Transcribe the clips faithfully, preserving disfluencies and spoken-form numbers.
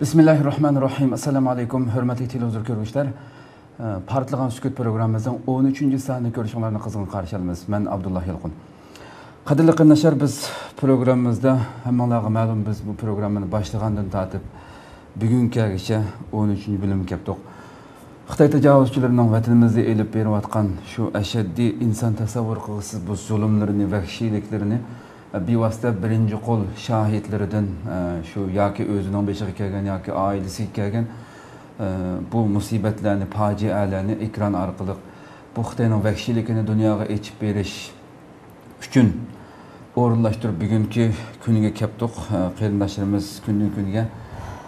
بىسمىللاھىررەھمانىررەھىم. ئەسسالامۇ ئەلەيكۇم، ھۆرمەتلىك تېلېۋىزور كۆرگۈچىلەر. ئە، پارتلىغان سۈكۈت پروگراممىمىزنىڭ ئون ئۈچىنچى سانىنى كۆرۈشۈڭلارنى قىزغىن قارشى ئالىمىز. مەن ئابدۇللا يالقۇن. قەدىرلىك قېرىنداشلار، بىز پروگراممىمىزدا، ھەممىڭلارغا مەلۇم، بىز بۇ پروگراممىنى باشلىغاندىن تارتىپ بۈگۈنگىچە ئون ئۈچىنچى بۆلۈمگە كەپتۇق. خىتاي تاجاۋۇزچىلىرىنىڭ ۋەتىنىمىزدە ئېلىپ بېرىۋاتقان شۇ ئەشەددىي، ئىنسان تەسەۋۋۇر قىلغۇسىز بۇ زۇلۇملىرىنى، ۋەھشىيلىكلىرىنى بىۋاسىتە بىرىنچى قول شاھىتلىرىدىن، ئە، شۇ ياكى ئۆزىنىڭ بېشىغا كەلگەن ياكى ئائىلىسىگە كەلگەن، ئە، بۇ مۇسىبەتلەرنى، پاجىئەلەرنى ئېكران ئارقىلىق بۇ خىتاينىڭ ۋەھشىيلىكىنى دۇنياغا ئېچىپ بېرىش ئۈچۈن ئورۇنلاشتۇرۇپ، بۈگۈنكى كۈنگە كەپتۇق. ئە، قېرىنداشلىرىمىز كۈندىن-كۈنگە،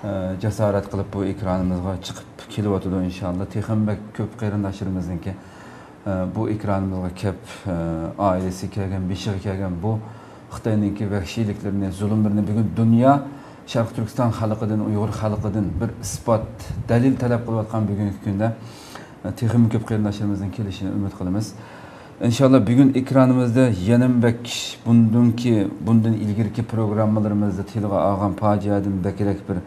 ئە، جاسارەت قىلىپ بۇ ئېكرانىمىزغا چىقىپ كېلىۋاتىدۇ. ئىنشاللا، تېخىمۇ بەك كۆپ قېرىنداشلىرىمىزنىڭكى، ئە، بۇ ئېكرانىمىزغا كەپ، ئە، ئائىلىسىگە كەلگەن، بېشىغا كەلگەن بۇ خىتاينىڭكى ۋەھشىيلىكلىرىنى، زۇلۇملىرىنى بۈگۈن دۇنيا شەرقىي تۈركىستان خەلقىدىن، ئۇيغۇر خەلقىدىن بىر ئىسپات، دەلىل تەلەپ قىلىۋاتقان بۈگۈنكى كۈندە، ئە، تېخىمۇ كۆپ قېرىنداشلىرىمىزنىڭ كېلىشىنى ئۈمىد قىلىمىز. ئىنشاللا، بۈگۈن ئېكرانىمىزدا يەنىمۇ بەك بۇندىنكى، بۇندىن ئىلگىرىكى پروگراممىلىرىمىزدا تىلغا ئالغان پاجىئەدىن بەكرەك بىر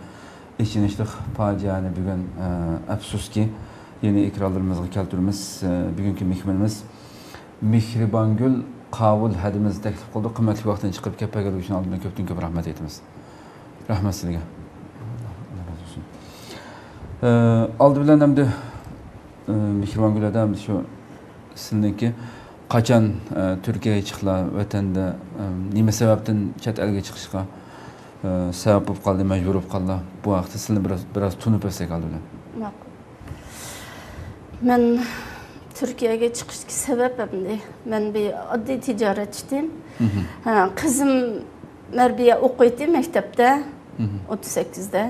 ئېچىنىشلىق پاجىئەنى بۈگۈن، ئە، ئەپسۇسكى، يەنە ئېكرانلىرىمىزغا كەلتۈرىمىز. ئە، بۈگۈنكى مېھمىنىمىز مېھرىبانگۈل قاۋۇل ھەدىمىز تەكلىپ قىلدۇق. قىممەتلىك ۋاقتىنى چىقىرىپ كەپ بەرگەنلىكى ئۈچۈن ئالدىن كۆپتىن كۆپ رەھمەت ئېيتىمىز. رەھمەت سىزگە. ئاللا رازى بولسۇن. ئە، ئالدى بىلەن ئەمدى، ئە، مېھرىبانگۈل ھەدە، ئەمدى شۇ سىزنىڭكى قاچان، ئە، تۈركىيەگە چىقلا، ۋەتەندە، ئە، نېمە سەۋەبتىن چەت ئەلگە چىقىشقا، ئە، سەۋەب بولۇپ قالدى، مەجبۇر بولۇپ قالدى؟ بۇ ھەقتە سىزنى بىراز، بىراز تونۇپ ئۆتسەك ئالدى بىلەن. ماقۇل. مەن تۈركىيەگە چىقىشتىكى سەۋەب ئەمدى، مەن بىر ئاددىي تىجارەتچى ئىدىم. مھم. ھە، قىزىم مەربىيە ئوقۇيتتى مەكتەپتە، مھم. ئوتتۇز سەككىزدە.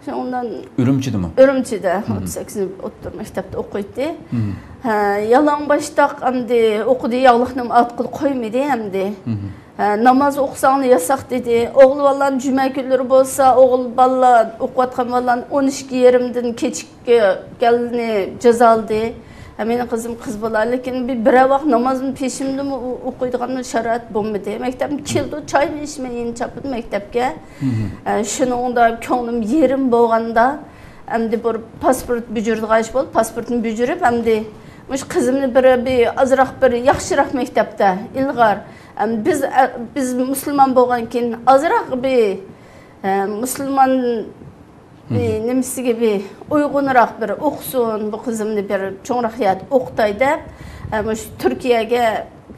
شۇنىڭدىن ئۈرۈمچىدىمۇ؟ ئۈرۈمچىدە، مھم. ئوتتۇز سەككىزىنچى ئوتتۇرا مەكتەپتە ئوقۇيتتى. مھم. ھە، يالىڭباشتاق ئەمدى ئوقۇدى، ياغلىقنىمۇ ئارتقىلى قويمىدى ئەمدى. مھم. ھە، ناماز ئوقۇساڭلا ياساق دېدى. ئوغۇل بالىلارنى جۈمە كۈنلىرى بولسا، ئوغۇل بالىلار ئوقۇۋاتقان بالىلارنى ئون ئىككى يېرىمدىن كېچىككەننى جازالىدى. ھە، مېنىڭ قىزىم قىز بالا، لېكىن بىر، بىرەر ۋاق نامازنى پېشىمدىمۇ ئو-، ئوقۇيدىغان شارائىت بولمىدى. مەكتەپتىن كېلىدۇ، چاينى ئىچمەي يېنى چاپىدۇ مەكتەپكە. مھم. ھە، شۇنىڭدا كۆڭلۈم يېرىم بولغاندا، ئەمدى بىر پاسپورت بېجىرىدىغان ئىش بولدى. پاسپورتنى بېجىرىپ، ئەمدى مۇشۇ قىزىمنى بىر، بىر ئازراق بىر ياخشىراق مەكتەپتە ئىلغار. ئەم، بىز، ئە، بىز مۇسۇلمان بولغان كېيىن ئازراق بىر، ئە، مۇسۇلمان بىر مھم. نېمىسىگە بىر ئۇيغۇنراق بىر ئوقۇسۇن، بۇ قىزىمنى بىر چوڭراق يەردە ئوقۇتاي دەپ، ئە، مۇشۇ تۈركىيەگە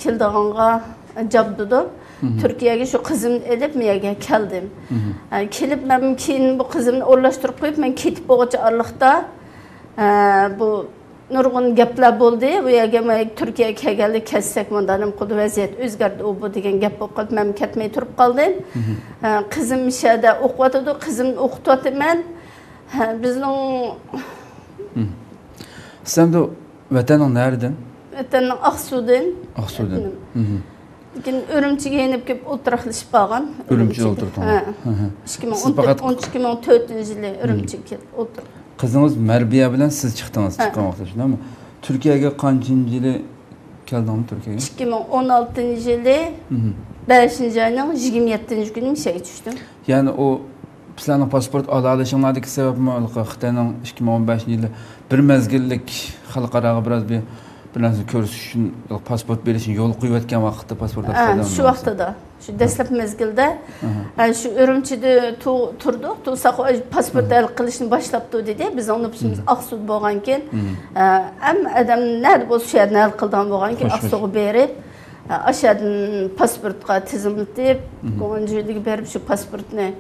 كېلىدىغانغا جابدۇدۇم. مھم. تۈركىيەگە شۇ قىزىمنى ئېلىپ، مۇ يەرگە كەلدىم. مھم. ئە، كېلىپ، مەن كېيىن بۇ قىزىمنى ئورۇنلاشتۇرۇپ قويۇپ، مەن كېتىپ بولغۇچە ئارىلىقتا، ئە، بۇ نۇرغۇن گەپلەر بولدى. بۇ يەرگە مانا تۈركىيەگە كەلگەنلىك كەتسەك، مۇنداق نېمە قىلدى، ۋەزىيەت ئۆزگەردى، ئۇ بۇ دېگەن گەپ بولۇپ قالدى. مەن كەتمەي تۇرۇپ قالدىم. مھم. ھە، قىزىم شۇ يەردە ئوقۇۋاتىدۇ، قىزىمنى ئوقۇتۇۋاتىمەن. ھە، بىزنىڭ مھم. سىز ئەمدى ۋەتەننىڭ نەرىدىن؟ ۋەتەننىڭ ئاقسۇدىن. ئاقسۇدىن. مھم. لېكىن ئۈرۈمچىگە يېنىپ كېلىپ ئولتۇراقلىشىپ قالغان. ئۈرۈمچىدە ئۈرۈمچىدە. ئولتۇردۇڭلار. ھە. ھە، ھە. ئىككى مىڭ ئون تۆت، سىز پەقەت ئون ئىككى مىڭ تۆتىنچى يىلى مھم. ئۈرۈمچىگە كېلىپ ئولتۇردۇم. قىزىڭىز مەربىيە بىلەن سىز چىقتىڭىز، ھە. چىققان ۋاقىتتا، شۇنداقمۇ؟ تۈركىيەگە قانچىنچى يىلى كەلدىڭىز تۈركىيەگە؟ ئىككى مىڭ ئون ئالتىنچى يىلى مھم. بەشىنچى ئاينىڭ يىگىرمە يەتتىنچى كۈنى مۇشۇ يەرگە چۈشتۈم. يەنى ئۇ سىلەرنىڭ پاسپورت ئالاۋېلىشىڭلاردىكى سەۋەبمۇ ھېلىقى خىتاينىڭ ئىككى مىڭ ئون بەشىنچى يىلى بىر مەزگىللىك خەلقئاراغا بىراز بىر، بىر نەرسە كۆرسىتىش ئۈچۈن پاسپورت بېرىشنى يولغا قويۇۋەتكەن ۋاقىتتا پاسپورت ھە، ئالاۋېلىشىڭلار شۇ ۋاقتىدا. شۇ دەسلەپ مەزگىلدە، ئەھە. ئە، شۇ ئۈرۈمچىدە تۇ-، تۇردۇق. تۇرساق، ئە، پاسپورت ھەل قىلىشنى باشلاپتۇ دېدى. بىزنىڭ نوپۇسىمىز ئاقسۇدا بولغانكىن، ئە، ھەممە ئادەم نەدە بولسا شۇ يەردىن ھەل قىلىدىغان بولغانكىن، خوش، خوش. ئاقسۇغا بېرىپ، ئە، ئاشۇ يەردىن پاسپورتقا تىزىملىتىپ، گۇاڭجۈيلىگە بېرىپ شۇ پاسپورتنى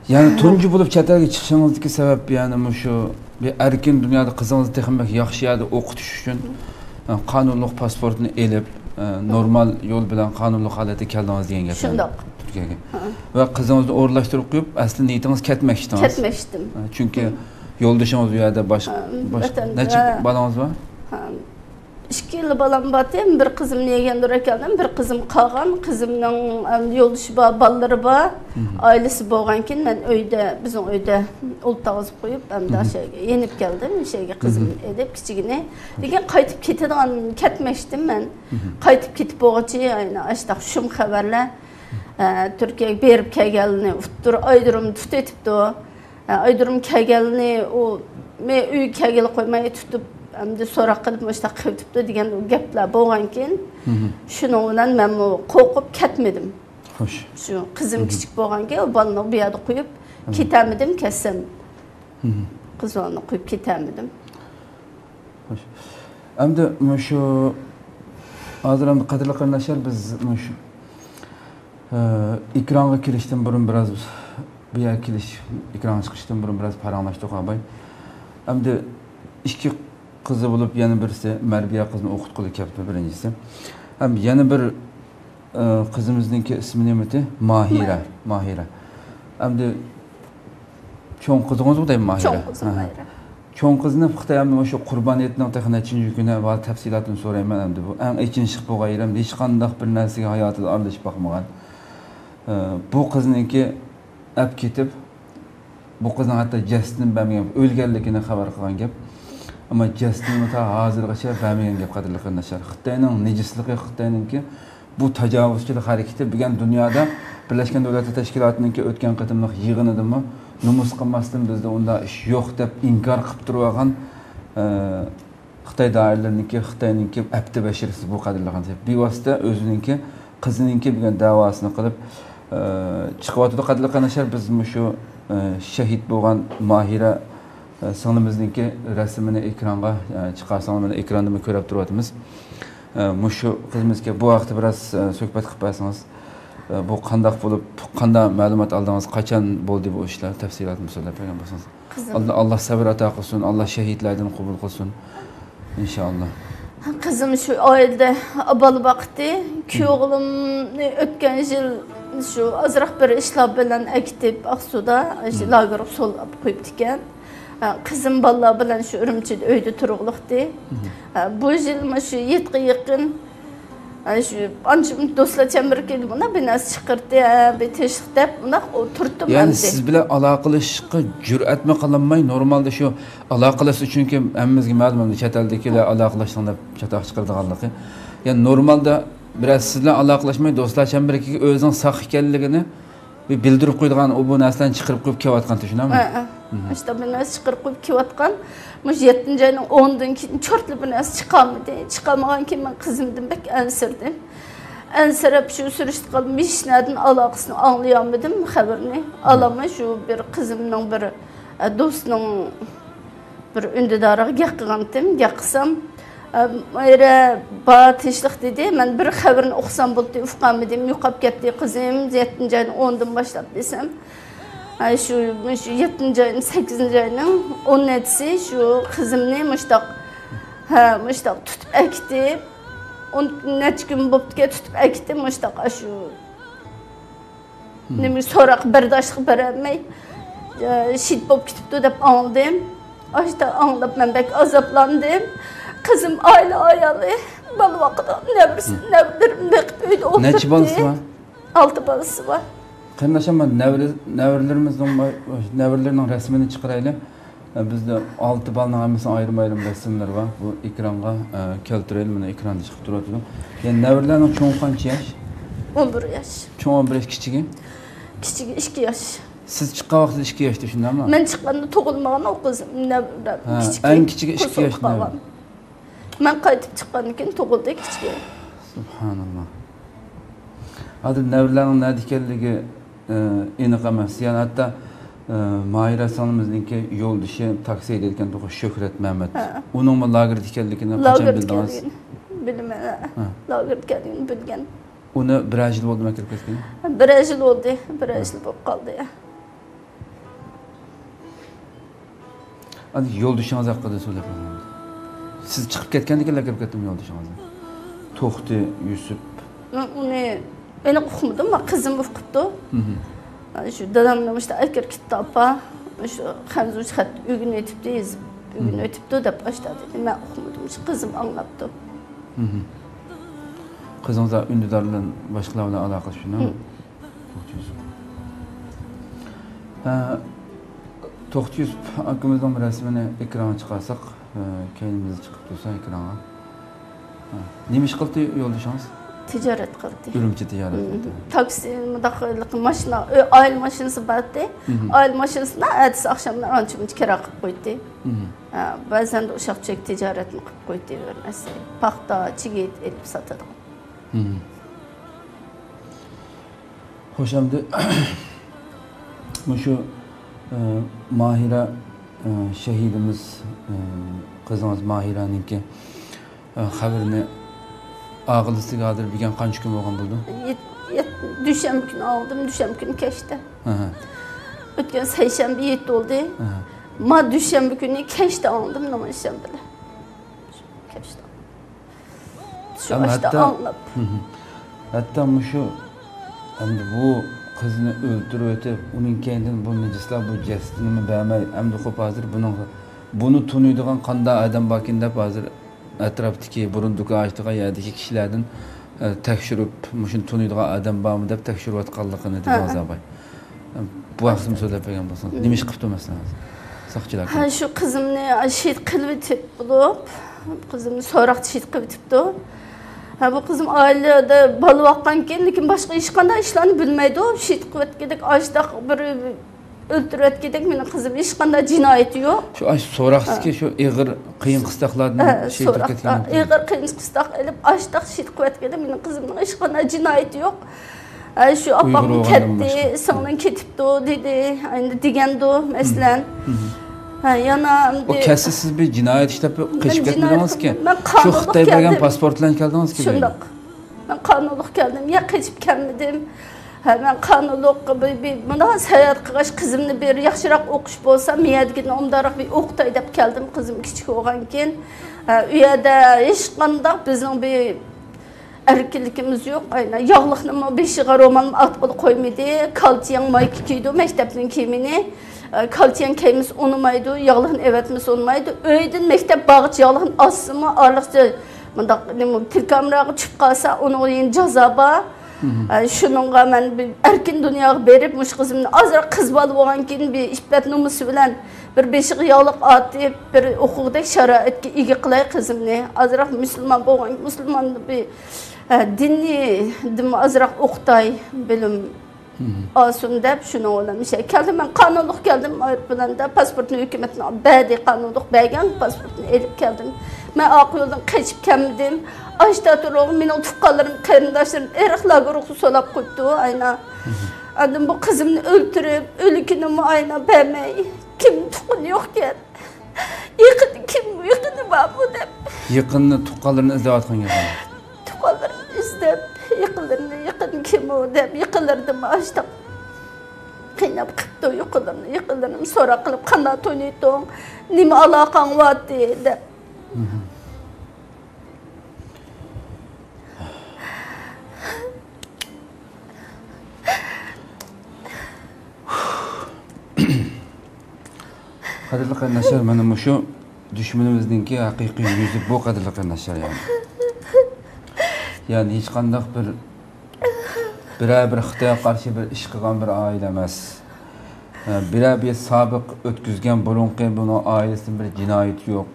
يەنى تۇنجى بولۇپ چەت ئەلگە چىقىشىڭىزدىكى سەۋەب، يەنى مۇشۇ بىر ئەركىن دۇنيادا قىزىڭىزنى تېخىمۇ بەك ياخشى يەردە ئوقۇتۇش ئۈچۈن، ئە، قانۇنلۇق پاسپورتنى ئېلىپ، ئە، نورمال يول بىلەن قانۇنلۇق ھالەتتە كەلدىڭىز دېگەن گەپ، يەنى، شۇنداق. تۈركىيەگە. ھە. ۋە قىزىڭىزنى ئورۇنلاشتۇرۇپ قويۇپ، ئەسلى نىيىتىڭىز كەتمەكچىدىڭىز. كەتمەكچىدىم. ئە، چۈنكى يولدىشىڭىز ئۇ يەردە باش-، ھە، باش-، ۋەتەندە. نەچچە بالىڭىز بار؟ ھە. ئىككىلا بالام بارتى، بىر قىزىمنى يەگەندۇر ئەكەلدىم، بىر قىزىم قالغان. قىزىمنىڭ، ئەم، يولدىشى بار، بالىلىرى بار. ئائىلىسى بولغانكىن مەن ئۆيدە، بىزنىڭ ئۆيدە ئولتۇرغۇزۇپ قويۇپ، ئەمدى شەيگە يېنىپ كەلدىم، شەيگە قىزىمنى ئېلىپ كىچىكىنى. لېكىن قايتىپ كېتىدىغان، كەتمەكچىدىم مەن. قايتىپ كېتىپ بولغۇچى، ئاشۇنداق شۇم خەۋەرلەر. ئە، تۈركىيەگە بېرىپ كەلگەنلىرىنى ئۇتتۇر ئايرودرومدا تۇتۇۋېتىپتۇ. ئە، ئايرودروم كەلگەنلىرىنى ئۇ، مەن ئۆيگە كەلگىلى قويماي تۇتۇپ، ئەمدى سوراق قىلىپ مۇشۇنداق قىلىۋېتىپتۇ دېگەن گەپلەر بولغانكىن، شۇنىڭ بىلەن مەنمۇ قورقۇپ كەتمىدىم. خوش. شۇ قىزىم كىچىك بولغانكىن، ئۇ بالىنى بۇ يەردە قويۇپ كېتەلمىدىم، كەتسەم قىز بالىنى قويۇپ كېتەلمىدىم. خوش. ئەمدى مۇشۇ، ھازىر ئەمدى قەدىرلىك قېرىنداشلار، بىز مۇشۇ، ئە، ئېكرانغا كېلىشتىن بۇرۇن بىراز، بۇ يەرگە كېلىش، ئېكرانغا چىقىشتىن بۇرۇن بىراز پاراڭلاشتۇق، ئاباي. ئەمدى ئىككى قىزى بولۇپ، يەنە بىرسى مەربىيە قىزنى ئوقۇتقىلى كەپتۇ، بىرىنچىسى. ھەم يەنە بىر، ئە، قىزىمىزنىڭكى ئىسمى نېمىتى؟ ماھىرە. ماھىرە. ماھىرە. ئەمدى چوڭ قىزىڭىزغۇ دەيمەن، ماھىرە؟ چوڭ قىزىم، ھە، ھە. ماھىرە. چوڭ قىزنى خىتاي ھەم شۇ قۇربان ھېيتنىڭ تېخى نەچچىنچى كۈنى ۋە تەپسىلاتىنى سورايمەن ئەمدى. بۇ ئەڭ ئېچىنىشلىق بولغان يېرىم، ھېچقانداق بىر نەرسىگە ھاياتىدا ئارىلىشىپ باقمىغان. ئە، بۇ قىزنىڭكى ئەپ كېتىپ، بۇ قىزنىڭ ھەتتا جەسىتىنى بەرمىگەن، ئۆلگەنلىكىنى خەۋەر قىلغان گەپ. ئەمما جەسىتىنىمۇ تا ھازىرغىچە بەرمىگەن گەپ، قەدىرلىك قېرىنداشلار. خىتاينىڭ نىجىسلىقى، خىتاينىڭكى بۇ تاجاۋۇزچىلىق ھەرىكىتى بۈگۈن دۇنيادا بىرلەشكەن دۆلەتلەر تەشكىلاتىنىڭكى ئۆتكەن قېتىملىق يىغىنىدىمۇ نومۇس قىلماستىن بىزدە ئۇنداق ئىش يوق دەپ ئىنكار قىلىپ تۇرۇۋالغان، ئە، خىتاي دائىرىلىرىنىڭكى، خىتاينىڭكى ئەپتى بەشىرىسى بۇ، قەدىرلىك قېرىنداشلار. بىۋاسىتە ئۆزىنىڭكى قىزىنىڭكى بۈگۈن دەۋاسىنى قىلىپ، ئە، چىقىۋاتىدۇ، قەدىرلىك قېرىنداشلار. بىز مۇشۇ، ئە، شېھىت بولغان ماھىرە، ئە، سىڭلىمىزنىڭكى رەسىمىنى ئېكرانغا، ئە، چىقارساڭلار، مانا ئېكراندا كۆرۈپ تۇرۇۋاتىمىز. ئە، مۇشۇ قىزىمىزغا بۇ ھەقتە بىراز، ئە، سۆھبەت قىلىپ بەرسىڭىز. ئە، بۇ قانداق بولۇپ، قانداق مەلۇمات ئالدىڭىز، قاچان بولدى بۇ ئىشلار، تەپسىلاتىنى سۆزلەپ بەرگەن بولسىڭىز. قىزىم. ئاللا، ئاللا سەۋر ئاتا قىلسۇن، ئاللا شېھىتلەردىن قوبۇل قىلسۇن. ئىنشائاللا. قىزىم شۇ ئائىلىدە بالا باقتى. كۈيئوغلۇمنى ئۆتكەن يىل شۇ ئازراق بىر ئىشلار بىلەن ئەكېتىپ، ئاقسۇدا شۇ لاگېرغا سولاپ قويۇپتىكەن. قىزىم بالىلار بىلەن شۇ ئۈرۈمچىدە ئۆيدە تۇرغۇلۇقتى. بۇ يىل مۇشۇ يېتىگە يېقىن، ئە، شۇ ئانچە دوستلار چەمبىرىكىدە مۇنداق بىر نەرسە چىقىرتتى، ھە، بىر تىنچلىق دەپ مۇنداق ئولتۇرتتۇم يەنى ئەمدى. سىز بىلەن ئالاقىلىشىشقا جۈرئەتمۇ قىلالماي، نورمالدا شۇ ئالاقىلاشسا، چۈنكى ھەممىمىزگە مەلۇم، ئەمدى چەت ئەلدىكىلەر ئالاقىلاشساڭ دەپ چاتاق چىقىرىدىغانلىقى. يەنى نورمالدا بىرەر سىز بىلەن ئالاقىلاشماي، دوستلار چەمبىرىكىگە ئۆزىنىڭ ساق ئىكەنلىكىنى بىر بىلدۈرۈپ قويىدىغان، ئۇ بۇ نەرسىلەرنى چىقىرىپ قويۇپ كېلىۋاتقان، شۇنداقمۇ؟ ھە، ھە. مۇشۇنداق بىر نەرسە چىقىرىپ قويۇپ كېلىۋاتقان. مۇشۇ يەتتىنچى ئاينىڭ ئونىدىن كېيىن چورتلا بىر نەرسە چىقالمىدى. چىقالمىغانكىن مەن قىزىمدىن بەك ئەنسىرىدىم. ئەنسىرەپ شۇ سۈرۈشتە قالدىم. ھېچ نەدىن ئالاقىسىنى ئاڭلىيالمىدىم، خەۋىرىنى ئالالماي. شۇ بىر قىزىمنىڭ بىر، ئە، دوستىنىڭ بىر ئۈندىدارىغا گەپ قىلغانتىم. گەپ قىلسام، ئە، ماھىرە بار، تىنچلىق دېدى. مەن بىر خەۋىرىنى ئوقۇسام بولدى، ئۇقالمىدىم، يوقاپ كەتتى قىزىم، يەتتىنچى ئاينىڭ ئونىدىن باشلاپ دېسەم، ئە، شۇ، شۇ يەتتىنچى ئاينىڭ، سەككىزىنچى ئاينىڭ ئون نەچچىسى شۇ قىزىمنى مۇشتاق، ھە، مۇشتاق تۇتۇپ ئەكېتىپ، ئون نەچچە كۈن بوپتىكەن، تۇتۇپ ئەكېتىپ، مۇشتاق ئاشۇ نېمە، سوراق بەرداشلىق بېرەلمەي، ئە، شېھىت بولۇپ كېتىپتۇ دەپ ئاڭلىدىم. ئاشتا ئاڭلاپ مەن بەك ئازابلاندىم. قىزىم ئائىلە ئايالى، بالا باقىدۇ، نەۋرىسى، نەۋرىلىرىمنى بېقىپ ئۆيدە ئولتۇرۇپتۇ. نەچچە بالىسى بار؟ ئالتە بالىسى بار. قېرىنداشلار، مانا نەۋرە-، نەۋرىلىرىمىزنىڭ، نەۋرىلىرىنىڭ رەسىمىنى چىقىرايلى. ئە، بىزدە ئالتە بالىنىڭ ھەممىسىنىڭ ئايرىم-ئايرىم رەسىملىرى بار. بۇ ئېكرانغا، ئە، كەلتۈرەيلى، مانا ئېكراندا چىقىپ تۇرۇۋاتىدۇ. يەنى نەۋرىلەرنىڭ چوڭى قانچە ياش؟ ئون بىر ياش. چوڭى ئون بىر ياش، كىچىكى؟ كىچىكى ئىككى ياش. سىز چىققان ۋاقتىدا ئىككى ياشتا، شۇنداقمۇ؟ مەن چىققاندا تۇغۇلمىغان ئۇ قىز، نەۋرە، ھە، كىچىكى، ئەڭ كىچىكى ئىككى قوسۇلۇپ ياش قالغان. نەۋرە. مەن قايتىپ چىققاندىن كېيىن تۇغۇلدى كىچىكى. سۇبھاناللا. ھازىر نەۋرىلەرنىڭ نەدە ئىكەنلىكى، ئە، ئېنىق ئەمەس. يەنى ھەتتا، ئە، ماھىرە سىڭلىمىزنىڭكى يولدىشى تاكسى ھەيدەيدىكەن توغرا، شۆھرەت مەمەت. ھە. ئۇنىڭمۇ لاگېردا ئىكەنلىكىنى قاچان لاگېردا بىلدىڭىز؟ ئىكەنلىكىنى بىلىمەن، ھە. ھە. لاگېردا ئىكەنلىكىنى بىلگەن. ئۇنى بىرەر يىل بولدىمۇ كىرىپ كەتكىنى؟ بىرەر يىل بولدى، بىرەر يىل بولۇپ قالدى. ئەمدى يولدىشىڭىز ھەققىدە سۆزلەپ ئۆتىمىز. سىز چىقىپ كەتكەندىن كېيىن كىرىپ كەتتىمۇ يولدىشىڭىزنى؟ توختى يۈسۈپ. مەن ئۇنى ئېنىق ئۇقمىدىم، قىزىم ئۇقۇپتۇ. مم. شۇ دادامنى مۇشۇ ئەكىرىپ كېتىپتۇ، ئاپا، شۇ خەنزۇچە خەت ئۆگىنىۋېتىپتۇ، يېزىپ ئۆگىنىۋېتىپتۇ دەپ ئاشتا دېدى. مەن ئۇقمىدىم، شۇ قىزىم ئاڭلاپتۇ. مم. قىزىڭىز ئۈندىدار بىلەن، باشقىلار بىلەن ئالاقىلىشىپ، شۇنداقمۇ؟ مم. توختى يۈسۈپ. ھە، توختى يۈسۈپ ئاكىمىزنىڭ رەسىمىنى ئېكرانغا چىقارساق، ھە، كەينىمىزدە چىقىپ تۇرسا ئېكرانغا. ھە، نېمە ئىش قىلدى يولدىشىڭىز؟ تىجارەت قىلدى. ئۈرۈمچى تىجارەت قىلدى. تاكسى، مۇنداق ماشىنا، ئۆ-، ئائىلە ماشىنىسى بار ئىدى. ئائىلە ماشىنىسىدا ئەتىسى ئاخشاملار ئانچە-مۇنچە كىرا قىلىپ قوياتتى. بەزەن ئۇششاق-چۈششەك تىجارەتمۇ قىلىپ قوياتتى، بىر نەرسە. پاختا، چىگىت ئېلىپ ساتىدىغان. خوش، ئەمدى مۇشۇ، ئە، ماھىرە، ئە، شېھىتىمىز، ئە، قىزىڭىز ماھىرەنىڭكى، ئە، خەۋىرىنى ئاغىلىسىگە ھازىر بىلگەن قانچە كۈن بولغان بولىدۇ؟ يەت-، يەت-، دۈشەنبە كۈنى ئاڭلىدىم، دۈشەنبە كۈنى كەچتە. ئۆتكەن سەيشەنبە يېتى بولدى. ما دۈشەنبە كۈنى كەچتە ئاڭلىدىم، نېمە ئىش بىلەن. كەچتە. شۇ ئاشتا ئاڭلاپ. ھەتتا مۇشۇ، ئەمدى بۇ قىزنى ئۆلتۈرۈۋېتىپ، ئۇنىڭ كەينىدىن بۇ نىجىسلار بۇ جەسىتىنىمۇ بەرمەي، ئەمدى خوپ، ھازىر بۇنىڭغا، بۇنى تونۇيدىغان قانداق ئادەم باركىن دەپ، ھازىر ئەتراپتىكى، بۇرۇن دۇكان ئاچتۇرغان يەردىكى كىشىلەردىن، ئە، تەكشۈرۈپ، مۇشۇنى تونۇيدىغان ئادەم بارمۇ دەپ تەكشۈرۈۋاتقانلىقىنى دېدىڭىز، ئاباي. بۇ ھەقتىمۇ سۆزلەپ بەرگەن بولسىڭىز. نېمە ئىش قىپتۇ، مەسىلەن، ھازىر؟ ساقچىلار ھە، شۇ قىزىمنى شېھىت قىلىۋېتىپ بولۇپ، قىزىمنى سوراقتا شېھىت قىلىۋېتىپتۇ. ھە، بۇ قىزىم ئائىلىدە بالا باققانكەن، لېكىن باشقا ھېچقانداق ئىشلارنى بىلمەيدۇ. شېھىت قىلىۋەتكۈدەك ئاشتاق بىر ئۆلتۈرۈۋەتكۈدەك مېنىڭ قىزىم ھېچقانداق جىنايىتى يوق. شۇ ئاش سوراقتىكى شۇ ئېغىر قىيىن قىستاقلاردىن ھە، شېھىت قىلىپ سوراقتا كەتكەن. ئېغىر قىيىن قىستاق ئېلىپ، ئاشتاق شېھىت قىلىۋەتكەندە مېنىڭ قىزىمنىڭ ھېچقانداق جىنايىتى يوق. ئە، شۇ ئاپاممۇ كەتتى، سىڭلىڭ كېتىپتۇ دېدى، ئەمدى دېگەندۇ، مەسىلەن. ھە، يەنە ئۇ ئەمدى كەتسە سىز بىر جىنايەت ئىشلەپ قېچىپ كەتمىدىڭىزكى؟ شۇ خىتاي بەرگەن پاسپورت بىلەن كەلدىڭىزكى؟ شۇنداق. مەن قانۇنلۇق كەلدىم، يا قېچىپ كەلمىدىم. ھە، مەن قانۇنلۇق بىر، بىر مۇنداق ساياھەت قىلغاچ، قىزىمنى بىر ياخشىراق ئوقۇش بولسا، مىيەدىكىنى ئومدانراق بىر ئوقۇتاي دەپ كەلدىم، قىزىم كىچىك بولغانكىن. ھە، ئۇ يەردە ھېچقانداق بىزنىڭ بىر ئەركىنلىكىمىز يوق. ئاينا ياغلىقنىمۇ بېشىغا رومالمۇ ئارتقىلى قويمىدى. كالچىياڭ مايكا كىيىدۇ، مەكتەپنىڭ كىيىمىنى. ئە، كالچىياڭ كىيمىسە ئۇنىمايدۇ، ياغلىقنى ئەۋەتمىسە ئۇنىمايدۇ. ئۆيدىن مەكتەپ بارغۇچە ياغلىقنى ئالسىمۇ، ئارىلىقچە مۇنداق نېمە، تېلېكامېراغا چۈشۈپ قالسا، ئۇنىڭغا يەنە جازا بار. ئە، شۇنىڭغا مەن بىر ئەركىن دۇنياغا بېرىپ، مۇشۇ قىزىمنى ئازراق قىز بالا بولغانكىن، بىر ئىپپەت نومۇسى بىلەن بىر بېشىغا ياغلىق ئارتىپ، بىر ئوقۇغۇدەك شارائىتكە ئىگە قىلاي قىزىمنى. ئازراق مۇسۇلمان بولغان، مۇسۇلمان بىر، ئە، دىنىي دىنمۇ ئازراق ئوقۇتاي، بىلىم ئالسۇن دەپ، شۇنىڭ بىلەن مۇشۇ يەرگە كەلدىم. مەن قانۇنلۇق كەلدىم، ئايروپىلاندا پاسپورتنى ھۆكۈمەتنىڭ بەردى، قانۇنلۇق بەرگەن، پاسپورتنى ئېلىپ كەلدىم. مەن ئارقا يولدىن قېچىپ كەلمىدىم. ئاشتا تۇرۇپ، مېنىڭ تۇغقانلىرىم، قېرىنداشلىرىم ئېرىق لاگېرغا سولاپ قويۇپتۇ، ئاينا. ئاندىن بۇ قىزىمنى ئۆلتۈرۈپ، ئۆلۈكىنىمۇ ئاينا بەرمەي، كىم تۇغقىنى يوقكەن. يېقىنى كىم، يېقىنى بارمۇ دەپ. يېقىننى، تۇغقانلىرىنى ئىزدەۋاتقان گەپ. تۇغقانلىرىمنى ئىزدەپ، يېقىنلىرىنى، يېقىنى كىم ئۇ دەپ، يېقىنلىرىدىنمۇ ئاشتاق قىيناپ قىپتۇ يېقىنلىرىنى. يېقىنلىرىم سوراق قىلىپ، قانداق تونۇيتتۇڭ، نېمە ئالاقەڭ بارتتى دەپ. قەدىرلىك قېرىنداشلار، مانا مۇشۇ دۈشمىنىمىزنىڭكى ھەقىقىي يۈزى بۇ، قەدىرلىك قېرىنداشلار، يەنى. يەنى ھېچقانداق بىر، بىرەر بىر خىتايغا قارشى بىر ئىش قىلغان بىر ئائىلە ئەمەس. بىرەر بىر سابىق ئۆتكۈزگەن بۇرۇنقى بۇنىڭ ئائىلىسىدىن بىر جىنايىتى يوق.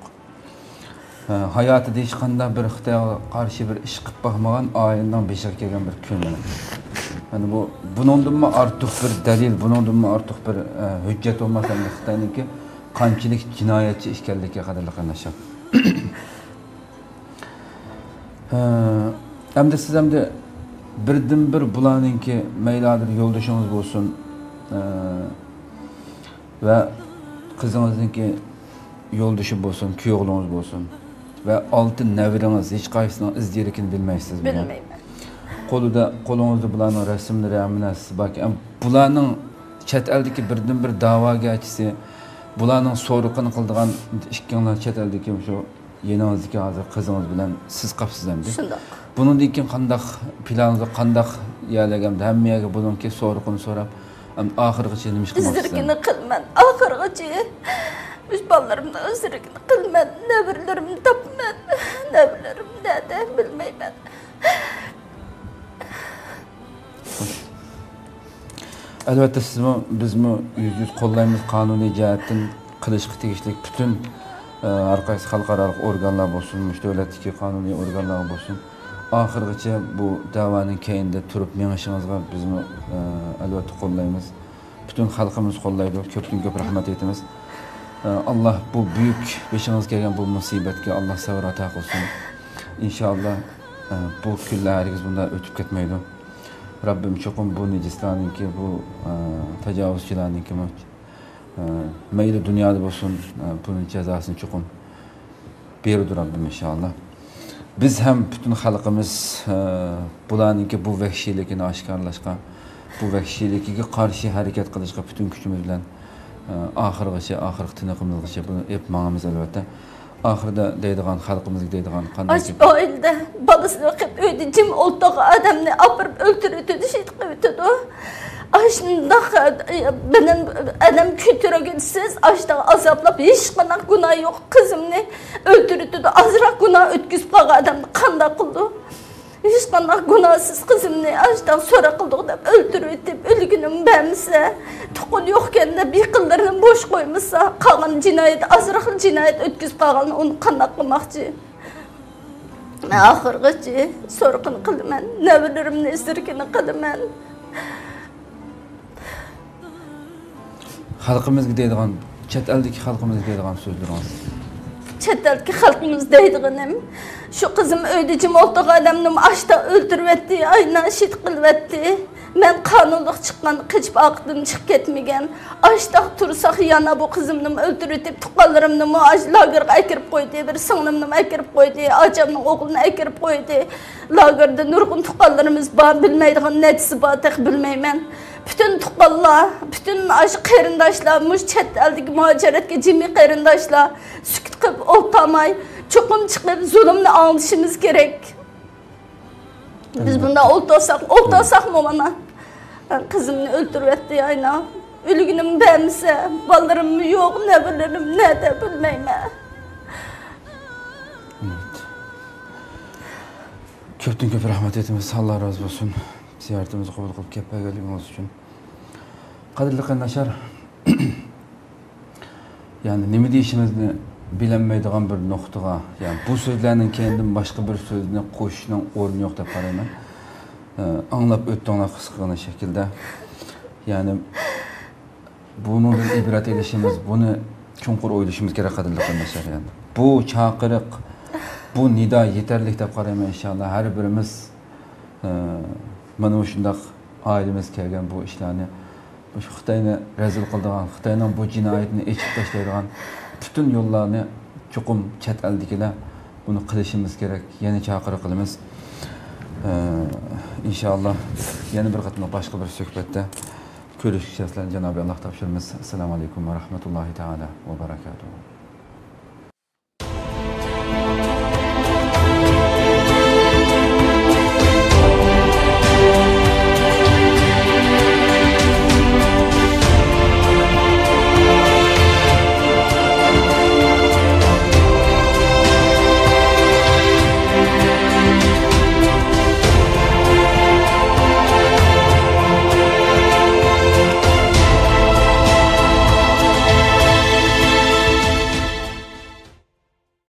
ھە، ھاياتىدا ھېچقانداق بىر خىتايغا قارشى بىر ئىش قىلىپ باقمىغان ئائىلىنىڭ بېشىغا كەلگەن بىر كۈن. يەنى بۇ، بۇنىڭدىنمۇ ئارتۇق بىر دەلىل، بۇنىڭدىنمۇ ئارتۇق بىر، ئە، ھۆججەت بولماس، ئەمدى خىتاينىڭكى قانچىلىك جىنايەتچى ئىكەنلىكى، قەدىرلىك قېرىنداشلار. ھە، ئەمدى سىز ئەمدى بىردىنبىر بۇلارنىڭكى مەيلى ھازىر يولدىشىڭىز بولسۇن، ئە، ۋە قىزىڭىزنىڭكى يولدىشى بولسۇن، كۈيئوغلىڭىز بولسۇن ۋە ئالتە نەۋرىڭىز ھېچقايسىسىنىڭ ئىز دېرىكىنى بىلمەيسىزمۇ؟ بىلمەيمەن. قولىدا، قولىڭىزدا بۇلارنىڭ رەسىملىرى، ھەممە نەرسىسى باركەن. بۇلارنىڭ چەت ئەلدىكى بىردىنبىر دەۋاگەرچىسى، بۇلارنىڭ سورىقىنى قىلىدىغان ئىككىڭلار چەت ئەلدىكى شۇ يېنىڭىزدىكى ھازىر قىزىڭىز بىلەن سىز قاپسىز ئەمدى. شۇنداق. بۇنىڭدىن كېيىن قانداق پىلانىڭىز، قانداق يەرلەرگە ئەمدى ھەممە يەرگە بۇنىڭكى سورىقىنى سوراپ، ئەمدى ئاخىرغىچە نېمە ئىش قىلماقچىسىز؟ ئىزدىرىكىنى قىلىمەن، ئاخىرغىچە. مۇشۇ بالىلىرىمنىڭ ئىزدىرىكىنى قىلىمەن، نەۋرىلىرىمنى تاپىمەن، نەۋرىلىرىم نەدە بىلمەيمەن. خوش. ئەلۋەتتە، سىزمۇ، بىزمۇ يۈز يۈز قوللايمىز قانۇنىي جەھەتتىن قىلىشقا تېگىشلىك پۈتۈن، ئە، ھەر قايسى خەلقئارالىق ئورگانلار بولسۇن، مۇشۇ دۆلەتتىكى قانۇنىي ئورگانلار بولسۇن، ئاخىرغىچە بۇ دەۋانىڭ كەينىدە تۇرۇپ مېڭىشىڭىزغا بىزمۇ، ئە، ئەلۋەتتە قوللايمىز. پۈتۈن خەلقىمىز قوللايدۇ. كۆپتىن كۆپ رەھمەت ئېيتىمىز. ئە، ئاللا بۇ بۈيۈك بېشىڭىزغا كەلگەن بۇ مۇسىبەتكە ئاللا سەۋر ئاتا قىلسۇن. ئىنشائاللا، ئە، بۇ كۈنلەر ھەرگىز بۇنداق ئۆتۈپ كەتمەيدۇ. رەببىم چوقۇم بۇ نىجىسلارنىڭكى بۇ، ئە، تاجاۋۇزچىلارنىڭكىمۇ، ئە، مەيلى دۇنيادا بولسۇن، ئە، بۇنىڭ جازاسىنى چوقۇم بېرىدۇ رەببىم ئىنشائاللا. بىز ھەم پۈتۈن خەلقىمىز، ئە، بۇلارنىڭكى بۇ ۋەھشىيلىكىنى ئاشكارىلاشقا، بۇ ۋەھشىيلىكىگە قارشى ھەرىكەت قىلىشقا پۈتۈن كۈچىمىز بىلەن، ئە، ئاخىرغىچە، ئاخىرقى تىنىقىمىزغىچە بۇنى ئېلىپ ماڭىمىز ئەلۋەتتە. ئاخىرىدا دەيدىغان، خەلقىمىزگە دەيدىغان قانداق ئاش گېپى؟ ئائىلىدە بالىسىنى بېقىپ ئۆيدە جىم ئولتۇرغان ئادەمنى ئاپىرىپ ئۆلتۈرۈۋېتىدۇ، شېتىقىۋېتىدۇ. ئاشۇنداق بىلەن ئادەم كۆتۈرگۈچىسىز، ئاشۇنداق ئازابلاپ، ھېچقانداق گۇناھى يوق قىزىمنى ئۆلتۈرۈۋېتىدۇ. ئازراق گۇناھ ئۆتكۈزۈپ قالغان ئادەمنى قانداق قىلىدۇ؟ ھېچقانداق گۇناھسىز قىزىمنى ئاشۇنداق سوراق قىلدۇق دەپ ئۆلتۈرۈۋېتىپ، ئۆلگىنىمنى بەرمىسە، تۇغقىنى يوقكەن دەپ يېقىنلىرىنى بوش قويمىسا، قالغان جىنايەت، ئازراقلا جىنايەت ئۆتكۈزۈپ قالغان، ئۇنى قانداق قىلماقچى؟ مەن ئاخىرغىچە سورىقىنى قىلىمەن، نەۋرىلىرىمنى ئىزدىركىنى قىلىمەن. خەلقىمىزگە دەيدىغان، چەت ئەلدىكى خەلقىمىزگە دەيدىغان سۆزلىرىڭىز؟ چەت ئەلدىكى خەلقىمىز دەيدىغىنىم، شۇ قىزىم ئۆيدە جىم ئولتۇرغان ئادەمنىمۇ ئاشتا ئۆلتۈرۈۋەتتى، ئاينا شىت قىلىۋەتتى. مەن قانۇنلۇق چىققان، قېچىپ ئارقىدىن چىقىپ كەتمىگەن. ئاشتا تۇرساق يەنە بۇ قىزىمنىمۇ ئۆلتۈرۈۋېتىپ، تۇغقانلىرىمنىمۇ ئاشۇ لاگېرغا ئەكىرىپ قويدى، بىر سىڭلىمنىمۇ ئەكىرىپ قويدى، ئاچامنىڭ ئوغلىنى ئەكىرىپ قويدى. لاگېردا نۇرغۇن تۇغقانلىرىمىز بار، بىلمەيدىغان نەچچىسى بار، تېخى بىلمەيمەن. پۈتۈن تۇغقانلار، پۈتۈن ئاشۇ قېرىنداشلار، مۇشۇ چەت ئەلدىكى مۇھاجىرەتكە جىمى قېرىنداشلار سۈكۈت قىلىپ ئولتۇرماي، چوقۇم چىقىپ زۇلۇمنى ئاڭلىشىمىز كېرەك. بىز بۇنداق ئولتۇرساق، ئولتۇرساقمۇ مانا، قىزىمنى ئۆلتۈرۈۋەتتى ئاينا. ئۆلگىنىم بەرمىسە، بالىلىرىممۇ يوق، نەۋرىلىرىم نەدە بىلمەيمەن. كۆپتىن كۆپ رەھمەت ئېيتىمىز. ئاللا رازى بولسۇن. زىيارىتىمىزنى قوبۇل قىلىپ كەپ بەرگەنلىكىڭىز ئۈچۈن. قەدىرلىك قېرىنداشلار، يەنى نېمە دېيىشىمىزنى بىلەلمەيدىغان بىر نۇقتىغا، يەنى بۇ سۆزلەرنىڭ كەينىدىن باشقا بىر سۆزنى قوشۇشنىڭ ئورنى يوق دەپ قارايمەن. ئە، ئاڭلاپ ئۆتتۈڭلار قىسقىغىنە شەكىلدە. يەنى بۇنىڭدىن ئىبرەت ئېلىشىمىز، بۇنى چوڭقۇر ئويلىشىمىز كېرەك، قەدىرلىك قېرىنداشلار. يەنى بۇ چاقىرىق، بۇ نىدا يېتەرلىك دەپ قارايمەن، ئىنشاللا. ھەر بىرىمىز، ئە، مانا مۇشۇنداق ئائىلىمىز كەلگەن بۇ ئىشلارنى، مۇشۇ خىتاينى رەزىل قىلىدىغان، خىتاينىڭ بۇ جىنايىتىنى ئېچىپ تاشلايدىغان پۈتۈن يوللارنى چوقۇم چەت ئەلدىكىلەر بۇنى قىلىشىمىز كېرەك. يەنە چاقىرىق قىلىمىز. ئە، ئىنشاللا يەنە بىر قېتىملىق باشقا بىر سۆھبەتتە كۆرۈشكىچە سىلەرنى جانابى ئاللاھ تاپشۇرىمىز. ئەسسالامۇ ئەلەيكۇم ۋە رەھمەتۇللاھى تائالا ۋە بەرەكاتۇھۇ.